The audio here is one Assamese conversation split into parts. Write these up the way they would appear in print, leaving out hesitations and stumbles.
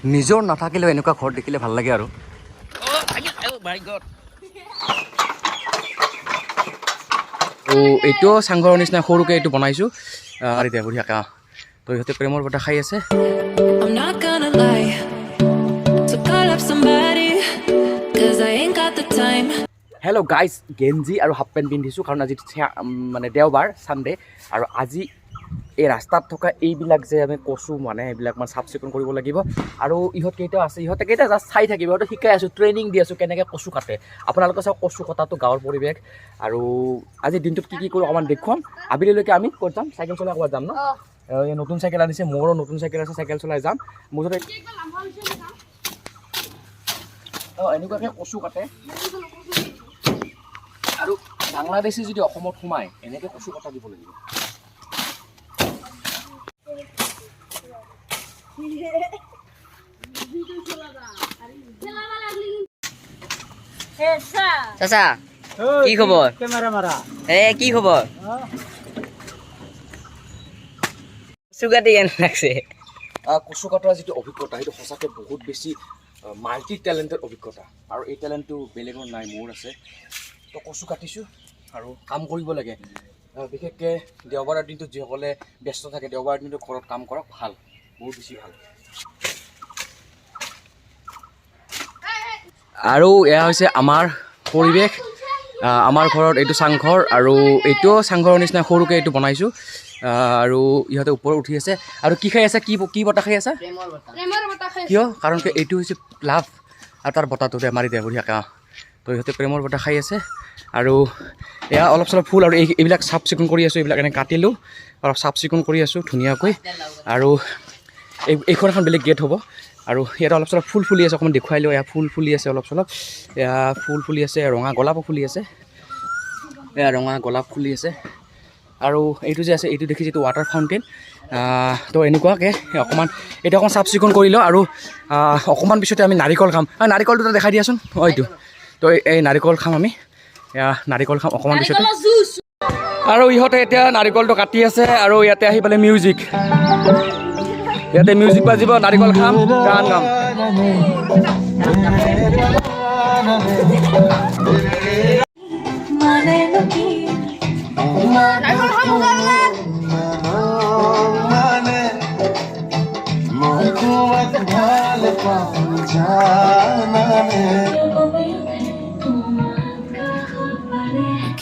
নিজৰ নাথাকিলেও এনেকুৱা ঘৰ দেখিলে ভাল লাগে। আৰু এইটোও চাংঘৰৰ নিচিনা সৰুকৈ এইটো বনাইছোঁ আৰু এতিয়া বঢ়িয়াকৈ। তো ইহঁতে প্ৰেমৰ বঁটা খাই আছে। I'm not gonna lie. So call up somebody, 'cause I ain't got the time. Hello guys, গেঞ্জি আৰু হাফ পেণ্ট পিন্ধিছোঁ, কাৰণ আজি মানে দেওবাৰ, ছানডে। আৰু আজি এই ৰাস্তাত থকা এইবিলাক যে আমি কচু, মানে এইবিলাক মানে চাফ চিকুণ কৰিব লাগিব। আৰু ইহঁত কেইটাও আছে, ইহঁতে কেইটা জাষ্ট চাই থাকিব। ইহঁতে শিকাই আছোঁ, ট্ৰেইনিং দি আছোঁ কেনেকৈ কচু কাটে। আপোনালোকে চাওক কচু কটাটো, গাঁৱৰ পৰিৱেশ। আৰু আজি দিনটোত কি কি কৰোঁ অকণমান দেখুৱাম। আবেলিলৈকে আমি ক'ত যাম? চাইকেল চলাই ক'ৰবাত যাম ন? এই নতুন চাইকেল আনিছে, মোৰো নতুন চাইকেল আছে, চাইকেল চলাই যাম মুঠতে। অঁ, এনেকুৱাকৈ কচু কাটে। আৰু বাংলাদেশী যদি অসমত সোমায়, এনেকৈ কচু কটা দিব লাগিব। চাচা, কি খবৰ? এ কি খবৰ? চুকাটি কেনে লাগছে? কচু কটাৰ যিটো অভিজ্ঞতা, সেইটো সঁচাকৈ বহুত বেছি মাল্টি টেলেণ্টেড অভিজ্ঞতা। আৰু এই টেলেণ্টটো বেলেগৰ নাই, মোৰ আছে। তো কচু কাটিছোঁ আৰু কাম কৰিব লাগে। বিশেষকৈ দেওবাৰৰ দিনটোত যিসকলে ব্যস্ত থাকে, দেওবাৰৰ দিনটো ঘৰত কাম কৰক, ভাল, বহুত বেছি ভাল। আৰু এয়া হৈছে আমাৰ পৰিৱেশ। আমাৰ ঘৰত এইটো চাংঘৰ আৰু এইটোও চাংঘৰৰ নিচিনা সৰুকৈ এইটো বনাইছোঁ। আৰু ইহঁতে ওপৰত উঠি আছে। আৰু কি খাই আছে? কি কি বঁটা খাই আছে? কিয়? কাৰণ কি এইটো হৈছে লাভ আৰু তাৰ বঁটাটো দে মাৰি দে বঢ়িয়াকৈ। অঁ, তো ইহঁতে প্ৰেমৰ বঁটা খাই আছে। আৰু এয়া অলপ চলপ ফুল আৰু এইবিলাক চাফ চিকুণ কৰি আছোঁ। এইবিলাক এনেকৈ কাটিলোঁ, অলপ চাফ চিকুণ কৰি আছোঁ ধুনীয়াকৈ। আৰু এইখন এখন বেলেগ গেট হ'ব। আৰু ইয়াতে অলপ চলপ ফুল ফুলি আছে, অকণমান দেখুৱাই লওঁ। এয়া ফুল ফুলি আছে অলপ চলপ, এয়া ফুল ফুলি আছে, ৰঙা গোলাপো ফুলি আছে, এয়া ৰঙা গোলাপ ফুলি আছে। আৰু এইটো যে আছে, এইটো দেখিছে, এইটো ৱাটাৰ ফাউণ্টেইন। তো এনেকুৱাকৈ অকণমান এতিয়া অকণমান চাফ চিকুণ কৰি লওঁ। আৰু অকণমান পিছতে আমি নাৰিকল খাম। নাৰিকলটো দেখাই দিয়াচোন। অঁ, এইটো তো এই নাৰিকল খাম আমি, এয়া নাৰিকল খাম অকণমান পিছতে। আৰু ইহঁতে এতিয়া নাৰিকলটো কাটি আছে। আৰু ইয়াতে আহি পেলাই মিউজিক, ইয়াতে মিউজিক বাজিব, নাৰিকল খাম, গান গাম।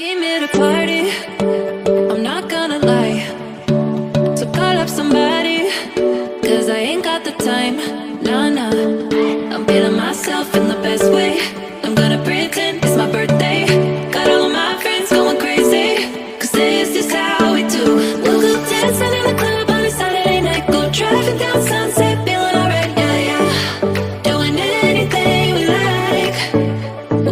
Came here to party, I'm not gonna lie. So call up somebody, 'cause I ain't got the time. Nah, nah. I'm feeling myself in the best way. I'm gonna pretend it's my birthday. Got all of my friends going crazy, 'cause this is how we do. We'll go dancing in the club on a Saturday night. Go driving down Sunset, feeling alright, yeah, yeah. Doing anything we like.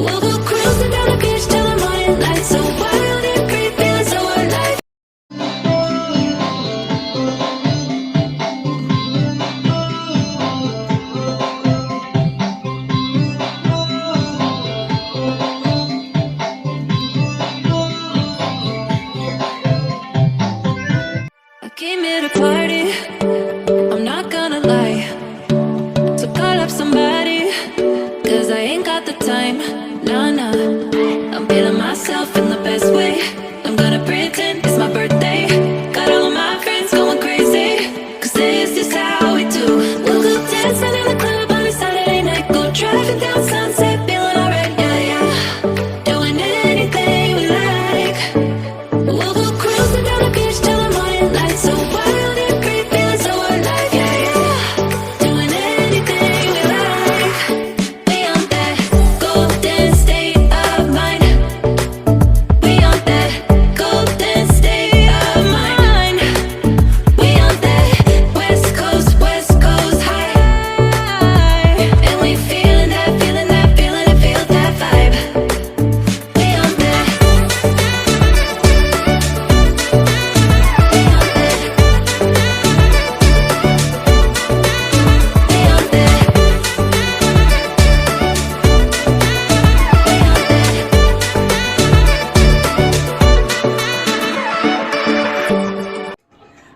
We'll go cruising down the beach till the morning light. So wild and free, feeling so alive. I came here to party, I'm not gonna lie. So call up somebody, 'cause I ain't got the time. Nah, nah. I'm feeling myself in the best way. I'm gonna pretend it's my birthday. Got all of my friends going crazy, 'cause this is how we do. We'll go dancing in the club on a Saturday night. Go driving down Sunset, feeling alright, yeah, yeah. Doing anything we like. We'll go cruising down the beach till the morning light. So wild and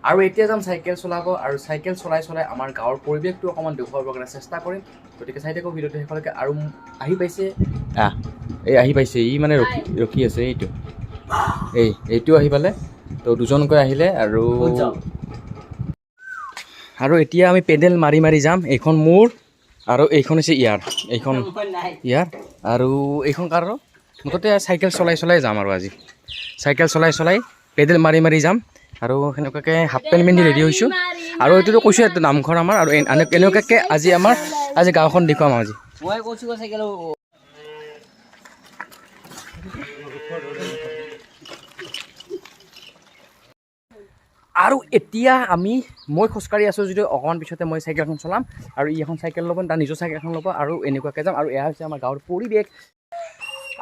আৰু এতিয়া যাম চাইকেল চলাব আৰু চাইকেল চলাই চলাই আমাৰ গাঁৱৰ পৰিৱেশটো অকণমান দেখুৱাবৰ কাৰণে চেষ্টা কৰিম। গতিকে চাই থাকক ভিডিঅ'টো শেষলৈকে। আৰু আহি পাইছে, এই আহি পাইছে, ই মানে ৰখি ৰখি আছে। এইটো এইটো আহি পালে। তো দুজনকৈ আহিলে। আৰু আৰু এতিয়া আমি পেডেল মাৰি মাৰি যাম। এইখন মোৰ আৰু এইখন হৈছে ইয়াৰ, এইখন ইয়াৰ আৰু এইখন কাৰ। মুঠতে চাইকেল চলাই চলাই যাম আৰু আজি চাইকেল চলাই চলাই পেডেল মাৰি মাৰি যাম। আৰু সেনেকুৱাকৈ হাফ পেণ্ট পিন্ধি ৰেডি হৈছোঁ। আৰু এইটোতো কৈছোঁ, এইটো নামঘৰ আমাৰ। আৰু এনেকুৱাকৈ আজি আমাৰ আজি গাঁওখন দেখুৱাম আজি। মই কৈছোঁ চাইকেল। আৰু এতিয়া মই খোজকাঢ়ি আছোঁ যদিও অকণমান পিছতে মই চাইকেলখন চলাম আৰু ই এখন চাইকেল ল'ব, তাৰ নিজৰ চাইকেলখন ল'ব আৰু এনেকুৱাকৈ যাম। আৰু এয়া হৈছে আমাৰ গাঁৱৰ পৰিৱেশ।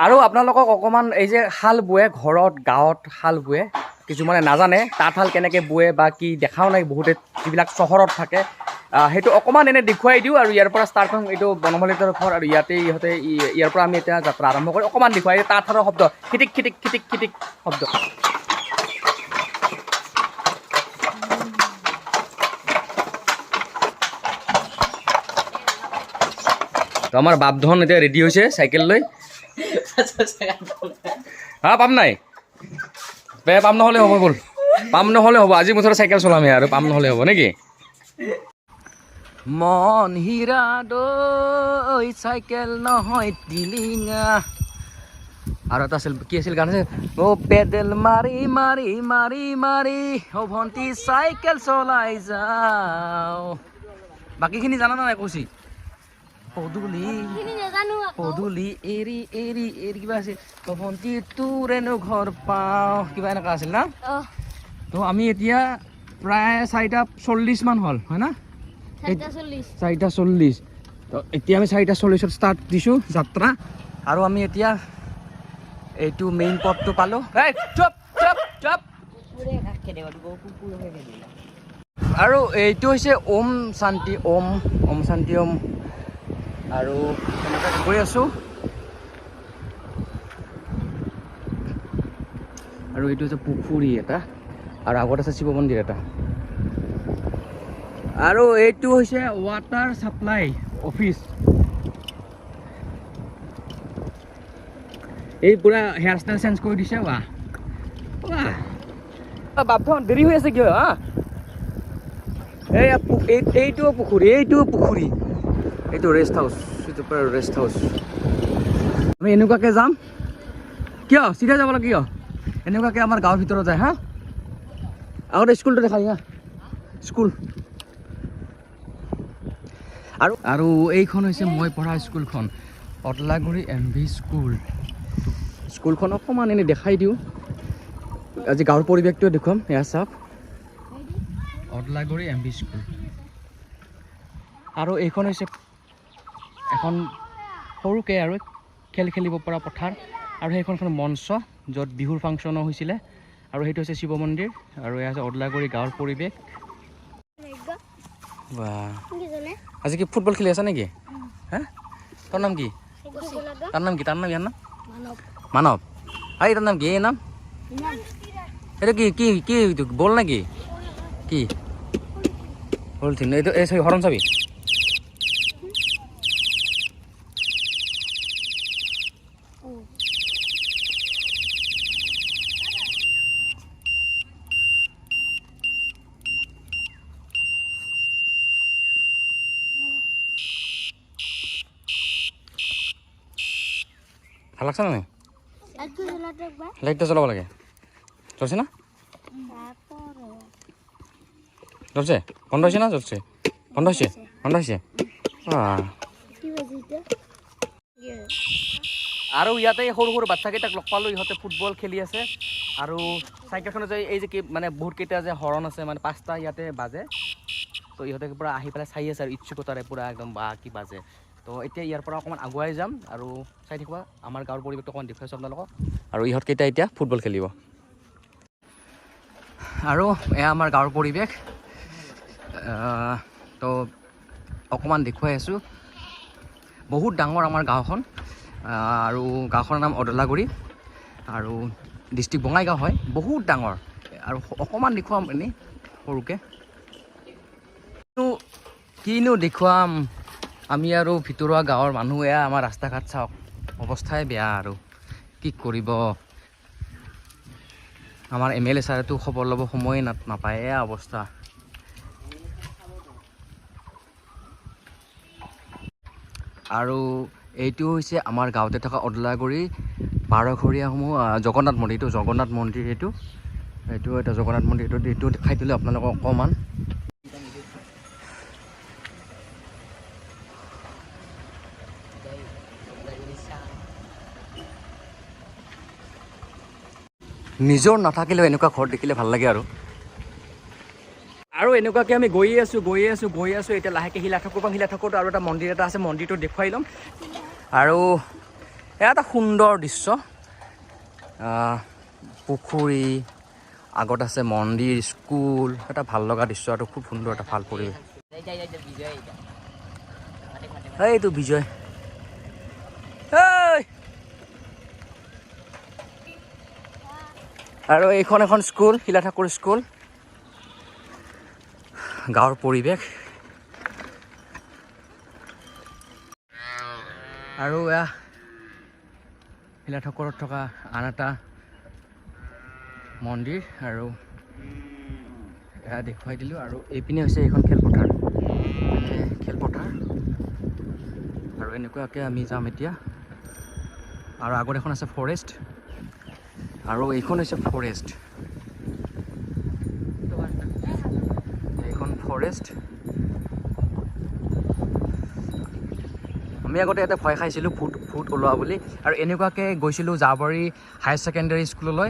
আৰু আপোনালোকক অকণমান এই যে শাল বোৱে ঘৰত, গাঁৱত শাল বোৱে, কিছুমানে নাজানে তাঁতশাল কেনেকৈ বোৱে বা কি, দেখাও নাই বহুতে যিবিলাক চহৰত থাকে। সেইটো অকণমান এনে দেখুৱাই দিওঁ। আৰু ইয়াৰ পৰা ষ্টাৰ্ট কৰিম। এইটো বনমালিতৰ ঘৰ আৰু ইয়াতে ইহঁতে ইয়াৰ পৰা আমি এতিয়া যাত্ৰা আৰম্ভ কৰি অকণমান দেখুৱাই তাঁতশালৰ শব্দ, খিটিক খিটিক খিটিক খিটিক শব্দ। তো আমাৰ বাপধন এতিয়া ৰেডি হৈছে চাইকেল লৈ। হা, পাম নাই বে, পাম নহ'লে হ'ব, ব'ল, পাম নহ'লে হ'ব। আজি মুঠতে চাইকেল চলামহে আৰু পাম নহ'লে হ'ব নেকি? মন হীৰা দৈ চাইকেল নহয় টিলিঙা। আৰু এটা আছিল, কি আছিল গান আছে, অ' পেডেল মাৰি মাৰি মাৰি মাৰি অ' ভণ্টি চাইকেল চলাই যাওঁ। বাকীখিনি জানা নাই কৈছি? পদূলি পদূলি এৰি এৰি এৰি কিবা আছিল, অ' ভণ্টি তোৰেনো ঘৰ পাওঁ, কিবা এনেকুৱা আছিল না? তো আমি এতিয়া প্ৰায় 4:40মান হ'ল, হয় না? 4:40। তো এতিয়া আমি 4:40ত ষ্টাৰ্ট দিছোঁ যাত্ৰা। আৰু আমি এতিয়া এইটো মেইন পথটো পালোঁ। এই চুপ চুপ চুপ। আৰু এইটো হৈছে ওম শান্তি ওম, ওম শান্তি ওম। আৰু এনেকৈ গৈ আছোঁ। আৰু এইটো হৈছে পুখুৰী এটা আৰু আগত আছে শিৱ মন্দিৰ এটা। আৰু এইটো হৈছে ৱাটাৰ ছাপ্লাই অফিচ। এই পুৰা হেয়াৰ ষ্টাইল চেঞ্জ কৰি দিছে। বাহ বাহ বাপধন, দেৰি হৈ আছে কিয়? হা, এই এইটোও পুখুৰী, এইটোও পুখুৰী, এইটো ৰেষ্ট হাউচ, এইটো পুৰা ৰেষ্ট হাউচ। আমি এনেকুৱাকৈ যাম। কিয় চিধা যাব লাগে? কিয় এনেকুৱাকৈ আমাৰ গাঁৱৰ ভিতৰত যায়? হা, আগতে স্কুলটো দেখাই। হা, স্কুল। আৰু আৰু এইখন হৈছে মই পঢ়া স্কুলখন, অটলাগুৰি এম ভি স্কুল। স্কুলখন অকণমান এনেই দেখাই দিওঁ। আজি গাঁৱৰ পৰিৱেশটোৱে দেখুৱাম। এয়া চাওক, অটলাগুৰি এম ভি স্কুল। আৰু এইখন হৈছে এখন সৰুকৈ আৰু খেল খেলিব পৰা পথাৰ। আৰু সেইখন এখন মঞ্চ য'ত বিহুৰ ফাংচনো হৈছিলে। আৰু সেইটো হৈছে শিৱ মন্দিৰ। আৰু এয়া হৈছে অদলাগুৰি গাঁৱৰ পৰিৱেশ। বাহ, আজি কি ফুটবল খেলি আছা নেকি? হা, তোৰ নাম কি? তাৰ নাম কি? তাৰ নাম, ইয়াৰ নাম মানৱ। এই তাৰ নাম কি? এই নাম এইটো কি কি কি? এইটো বল নেকি? কি পলিথিন এইটো? এই হৰণ চাবি। ভাল লাগছে না নাই? লাইটটা জ্বলাব লাগে। জ্বলছে না? জ্বলছে? বন্ধ হৈছে না? জ্বলছে? বন্ধ হৈছে, বন্ধ হৈছে। আৰু ইয়াতে সৰু সৰু বাচ্ছাকেইটাক লগ পালোঁ, ইহঁতে ফুটবল খেলি আছে। আৰু চাইকেলখনত যে এই যে কি মানে বহুত কেইটা যে হৰণ আছে, মানে 5টা ইয়াতে বাজে। তো ইহঁতে পূৰা আহি পেলাই চাই আছে আৰু ইচ্ছুকতাৰে পূৰা একদম বা কি বাজে। তো এতিয়া ইয়াৰ পৰা অকণমান আগুৱাই যাম আৰু চাই থাকিবা আমাৰ গাঁৱৰ পৰিৱেশটো অকণমান দেখুৱাইছোঁ আপোনালোকক। আৰু ইহঁতকেইটা এতিয়া ফুটবল খেলিব। আৰু এয়া আমাৰ গাঁৱৰ পৰিৱেশ। তো অকণমান দেখুৱাই আছোঁ। বহুত ডাঙৰ আমাৰ গাঁওখন। আৰু গাঁওখনৰ নাম অদলাগুৰি আৰু ডিষ্ট্ৰিক্ট বঙাইগাঁও হয়। বহুত ডাঙৰ। আৰু অকণমান দেখুৱাম এনেই। সৰুকৈ। কিনো দেখুৱাম আমি আৰু ভিতৰুৱা গাঁৱৰ মানুহ। এয়া আমাৰ ৰাস্তা ঘাট চাওক, অৱস্থাই বেয়া আৰু কি কৰিব। আমাৰ এমএলএ ছাৰেতো খবৰ ল'ব সময়ে নাপায়, এয়া অৱস্থা। আৰু এইটো হৈছে আমাৰ গাঁৱতে থকা অদলাগুৰি বাৰঘৰীয়াসমূহ জগন্নাথ মন্দিৰ। এইটো জগন্নাথ মন্দিৰ, এইটো এইটো এটা জগন্নাথ মন্দিৰ। এইটো এইটো দেখাই দিলোঁ আপোনালোকক অকণমান। নিজৰ নাথাকিলেও এনেকুৱা ঘৰ দেখিলে ভাল লাগে। আৰু আৰু এনেকুৱাকৈ আমি গৈয়ে আছোঁ, গৈয়ে আছোঁ, গৈয়ে আছোঁ। এতিয়া লাহেকৈ শিলা ঠাকুৰ পাম। শিলা ঠাকুৰটো আৰু এটা মন্দিৰ এটা আছে, মন্দিৰটো দেখুৱাই ল'ম। আৰু এয়া এটা সুন্দৰ দৃশ্য, পুখুৰী আগত আছে, মন্দিৰ, স্কুল, এটা ভাল লগা দৃশ্য আৰু খুব সুন্দৰ এটা ভাল পৰিৱেশ। এইটো বিজয়। এই! আৰু এইখন এখন স্কুল, শিলা ঠাকুৰ স্কুল। গাঁৱৰ পৰিৱেশ। আৰু এয়া শিলা ঠাকুৰত থকা আন এটা মন্দিৰ আৰু এয়া দেখুৱাই দিলোঁ। আৰু এইপিনে হৈছে এইখন খেলপথাৰ, মানে খেলপথাৰ। আৰু এনেকুৱাকৈ আমি যাম এতিয়া। আৰু আগত এখন আছে ফৰেষ্ট, আৰু এইখন হৈছে ফৰেষ্ট, এইখন ফৰেষ্ট। আমি আগতে ইয়াতে ভয় খাইছিলোঁ ভূত ভূত ওলোৱা বুলি। আৰু এনেকুৱাকৈ গৈছিলোঁ জাবাৰী হায়াৰ ছেকেণ্ডেৰী স্কুললৈ।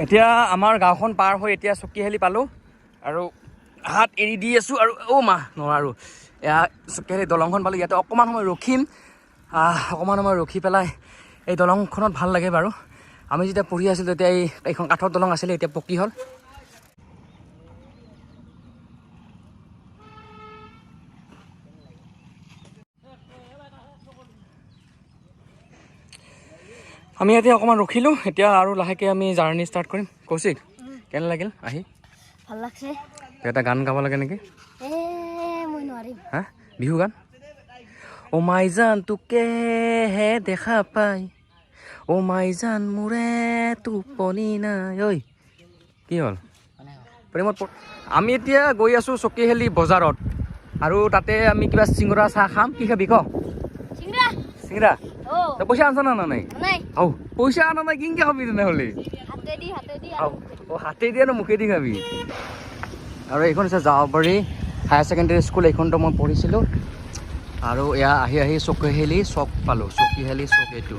এতিয়া আমাৰ গাঁওখন পাৰ হৈ এতিয়া চকীশালী পালোঁ আৰু হাত এৰি দি আছোঁ আৰু অ' মা নোৱাৰোঁ। এয়া চকীশালী দলংখন পালোঁ, ইয়াতে অকণমান সময় ৰখিম। অকণমান সময় ৰখি পেলাই এই দলংখনত ভাল লাগে বাৰু। আমি যেতিয়া পঢ়ি আছিলোঁ তেতিয়া এইখন কাঠৰ দলং আছিলে, এতিয়া পকী হ'ল। আমি ইয়াতে অকণমান ৰখিলোঁ, এতিয়া আৰু লাহেকৈ আমি জাৰ্ণি ষ্টাৰ্ট কৰিম। কৌশিক, কেনে লাগিল আহি? ভাল লাগছে। এটা গান গাব লাগে নেকি? এ মই নোৱাৰিম। হা, বিহু গান? অ' মাইজান তোকেহে দেখা পাই, অ' মাইজান মোৰে টোপনি নাই। ঐ কি হ'ল প্ৰেমত? আমি এতিয়া গৈ আছোঁ চকীহেলি বজাৰত আৰু তাতে আমি কিবা চিঙৰা চাহ খাম। কি খাবি ক? চিংৰা। চিঙৰা? অ। তই পইচা আনছ না নাই? নাই। অ' পইচা আনা নাই, কিনকে খাবি তেনেহ'লে? হাতেদি, হাতেদি। অ' হাতেদি আৰু মুখেদি খাবি। আৰু এইখন হৈছে জাৱাবাৰী হায়াৰ ছেকেণ্ডেৰী স্কুল, এইখনতো মই পঢ়িছিলোঁ। আৰু এয়া আহি আহি চকীহেলি চক পালোঁ, চকীহেলি চক এইটো।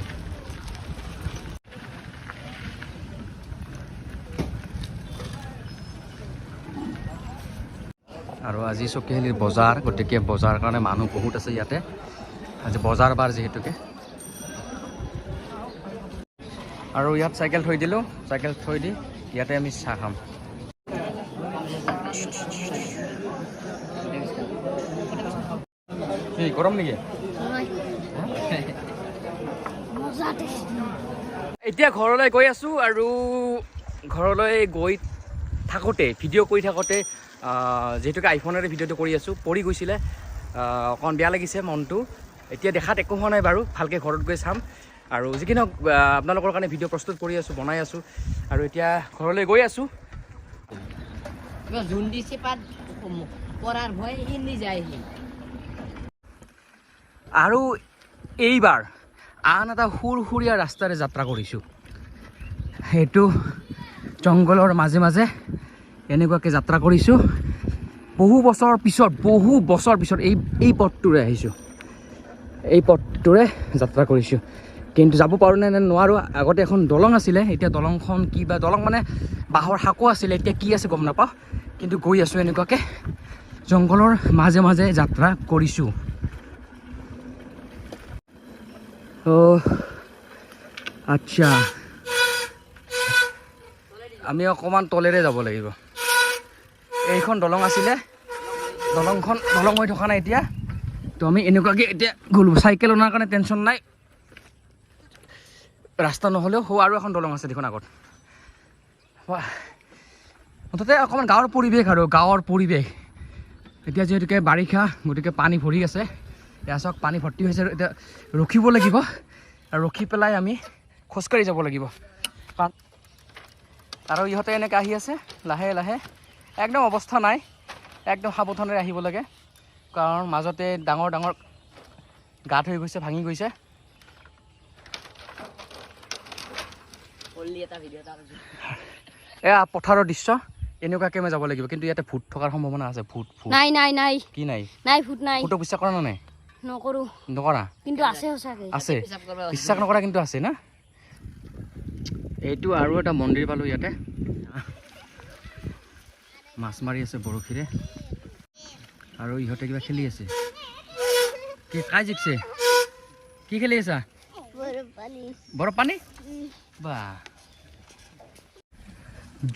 আৰু আজি চকীহেলিৰ বজাৰ, গতিকে বজাৰ কাৰণে মানুহ বহুত আছে ইয়াতে। আজি বজাৰ বাৰ যিহেতুকে। আৰু ইয়াত চাইকেল থৈ দিলোঁ, চাইকেল থৈ দি ইয়াতে আমি চাহ খাম। কি গৰম নেকি? মজা টেষ্টি। এতিয়া ঘৰলৈ গৈ আছোঁ আৰু ঘৰলৈ গৈ থাকোঁতে ভিডিঅ' কৰি থাকোঁতে, যিহেতুকে আইফোনেৰে ভিডিঅ'টো কৰি আছোঁ, পৰি গৈছিলে, অকণ বেয়া লাগিছে মনটো। এতিয়া দেখাত একো হোৱা নাই বাৰু, ভালকৈ ঘৰত গৈ চাম। আৰু যি কি নহওক, আপোনালোকৰ কাৰণে ভিডিঅ' প্ৰস্তুত কৰি আছোঁ, বনাই আছোঁ। আৰু এতিয়া ঘৰলৈ গৈ আছোঁ। জোন দিছে পাত পৰাৰ ভয় হিন্দি যায় সি। আৰু এইবাৰ আন এটা সুৰসুৰীয়া ৰাস্তাৰে যাত্ৰা কৰিছোঁ। সেইটো জংঘলৰ মাজে মাজে এনেকুৱাকৈ যাত্ৰা কৰিছোঁ। বহু বছৰৰ পিছত, বহু বছৰ পিছত এই পথটোৰে আহিছোঁ, এই পথটোৰে যাত্ৰা কৰিছোঁ। কিন্তু যাব পাৰোঁ নে নোৱাৰোঁ। আগতে এখন দলং আছিলে, এতিয়া দলংখন কি বা দলং মানে বাঁহৰ সাঁকো আছিলে, এতিয়া কি আছে গম নাপাওঁ। কিন্তু গৈ আছোঁ এনেকুৱাকৈ জংঘলৰ মাজে মাজে যাত্ৰা কৰিছোঁ। অ' আচ্ছা, আমি অকণমান তলেৰে যাব লাগিব। এইখন দলং আছিলে, দলংখন দলং হৈ থকা নাই এতিয়া। তো আমি এনেকুৱাকৈ এতিয়া গ'লোঁ, চাইকেল অনাৰ কাৰণে টেনশ্যন নাই, ৰাস্তা নহ'লেও সৌ আৰু এখন দলং আছে দেখোন আগত। বাহ, মুঠতে অকণমান গাঁৱৰ পৰিৱেশ আৰু গাঁৱৰ পৰিৱেশ। এতিয়া যিহেতুকে বাৰিষা, গতিকে পানী ভৰি আছে। এয়া চাওক, পানী ভৰ্তি হৈছে আৰু এতিয়া ৰখিব লাগিব আৰু ৰখি পেলাই আমি খোজকাঢ়ি যাব লাগিব। কাৰণ আৰু ইহঁতে এনেকৈ আহি আছে লাহে লাহে, একদম অৱস্থা নাই, একদম সাৱধানেৰে আহিব লাগে, কাৰণ মাজতে ডাঙৰ ডাঙৰ গাঁত হৈ গৈছে, ভাঙি গৈছে। এয়া পথাৰৰ দৃশ্য, এনেকুৱাকৈ মই যাব লাগিব। কিন্তু ইয়াতে ভূত থকাৰ সম্ভাৱনা আছে। ভূত ভূত নাই নাই নাই। কি নাই? নাই, ভূত নাই। ভূতক বিশ্বাস কৰা না নাই? নকৰো। নকৰা? কিন্তু আছে সঁচাকে। আছে, বিশ্বাস নকৰা কিন্তু আছে না। এইটো আৰু এটা মন্দিৰ পালোঁ, ইয়াতে মাছ মাৰি আছে বৰশীৰে আৰু ইহঁতে কিবা খেলি আছে। কি কাই জিকছে? কি খেলি আছা? বৰফ পানী। বা,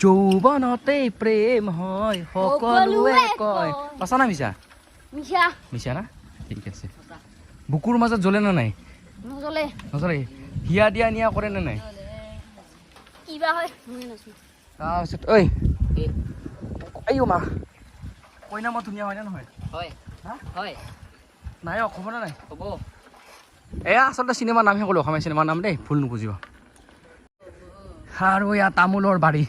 যৌৱনতে প্ৰেম হয় সকলোৱে কয়, সঁচা না মিছা? মিছা। মিছা না? ঠিক আছে। বুকুৰ মাজত জ্বলে না নাই? নজ্বলে। নজ্বলে। হিয়া দিয়া নিয়া কৰে নে নাই? কিবা হয় মই নাজানো। তাৰপিছত ঐ আইঅ মা, কইনা মই ধুনীয়া হয় নে নহয়? হয়। হা? হয়। নাই অ, খবৰ নাই। হ'ব। এয়া আচলতে চিনেমাৰ নামহে ক'লোঁ, অসমীয়া চিনেমাৰ নাম দেই, ভুল নুবুজিব। আৰু এয়া তামোলৰ বাৰী।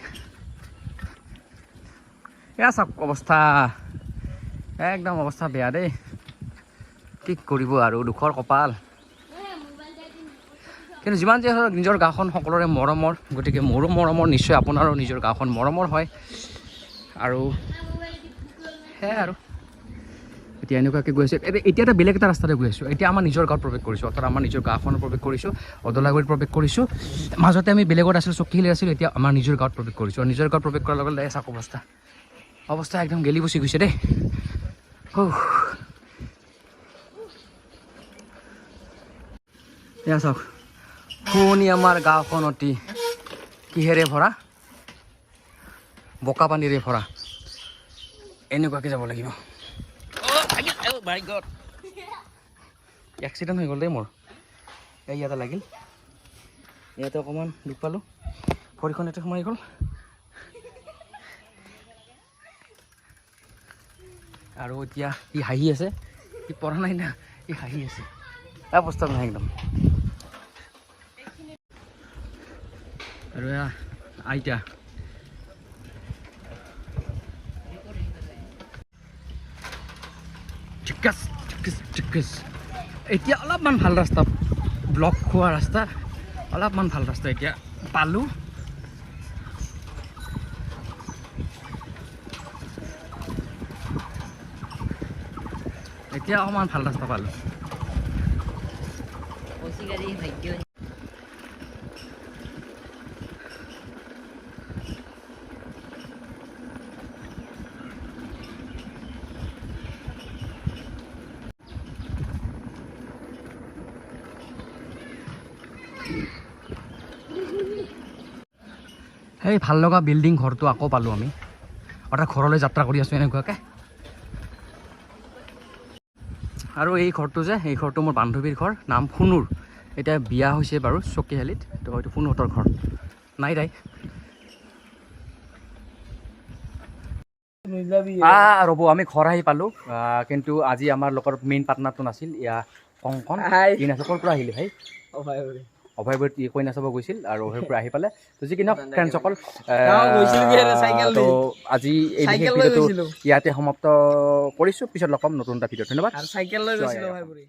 এয়া চাওক অৱস্থা, একদম অৱস্থা বেয়া দেই। কি কৰিব আৰু, দুখৰ কপাল। কিন্তু যিমান যি হওক নিজৰ গাঁওখন সকলোৰে মৰমৰ, গতিকে মোৰো মৰমৰ, নিশ্চয় আপোনাৰো নিজৰ গাঁওখন মৰমৰ হয়। আৰু সেয়াই আৰু এতিয়া এনেকুৱাকৈ গৈ আছোঁ। এতিয়া এটা বেলেগ এটা ৰাস্তাতে গৈ আছোঁ। এতিয়া আমাৰ নিজৰ গাঁৱত প্ৰৱেশ কৰিছোঁ, অৰ্থাৎ আমাৰ নিজৰ গাঁওখনত প্ৰৱেশ কৰিছোঁ, অদলাগুৰিত প্ৰৱেশ কৰিছোঁ। মাজতে আমি বেলেগত আছিলোঁ, চকীশিলিত আছিলোঁ, এতিয়া আমাৰ নিজৰ গাঁৱত প্ৰৱেশ কৰিছোঁ। আৰু নিজৰ গাঁৱত প্ৰৱেশ কৰাৰ লগে লগে চাওক অৱস্থা, অৱস্থা একদম গেলি পচি গৈছে দেই। এয়া চাওক, শুৱনি আমাৰ গাঁওখন অতি কিহেৰে ভৰা, বোকা পানীৰে ভৰা। এনেকুৱাকৈ যাব লাগিব। এক্সিডেণ্ট হৈ গ'ল দেই মোৰ। এই ইয়াতে লাগিল, ইয়াতে অকণমান দুখ পালোঁ, ভৰিখন ইয়াতে সোমাই গ'ল। আৰু এতিয়া সি হাঁহি আছে, সি পৰা নাই না, সি হাঁহি আছে। অৱস্থা নাই একদম। আৰু এয়া আইতা। চিকাছ চিকাছ চিকাছ। এতিয়া অলপমান ভাল ৰাস্তা, ব্লক খোৱা ৰাস্তা, অলপমান ভাল ৰাস্তা এতিয়া পালোঁ। এতিয়া অকণমান ভাল ৰাস্তা পালোঁ। সেই ভাল লগা বিল্ডিং ঘৰটো আকৌ পালোঁ আমি, অৰ্থাৎ ঘৰলৈ যাত্ৰা কৰি আছোঁ এনেকুৱাকৈ। আৰু এই ঘৰটো যে, এই ঘৰটো মোৰ বান্ধৱীৰ ঘৰ, নাম সোণুৰ। এতিয়া বিয়া হৈছে বাৰু চকীশালিত, তো হয়তো সোণুহঁতৰ ঘৰ নাই তাই। ৰ'ব, আমি ঘৰ আহি পালোঁ। কিন্তু আজি আমাৰ লগৰ মেইন পাৰ্টনাৰটো নাছিল, ইয়া কংকন। ই নাছিল। ক'ৰ পৰা আহিলি ভাই? অভয়পুৰত ই কইনা চাব গৈছিল আৰু অভয়পুৰ আহি পালে। তো যি কি নহওক ফ্ৰেণ্ডসকল, তো আজি এই বিশেষ ভিডিঅ'টো ইয়াতে সমাপ্ত কৰিছোঁ। পিছত লগ পাম নতুন এটা ভিডিঅ'। ধন্যবাদ। চাইকেল লৈ গৈছিলোঁ অভয়পুৰী।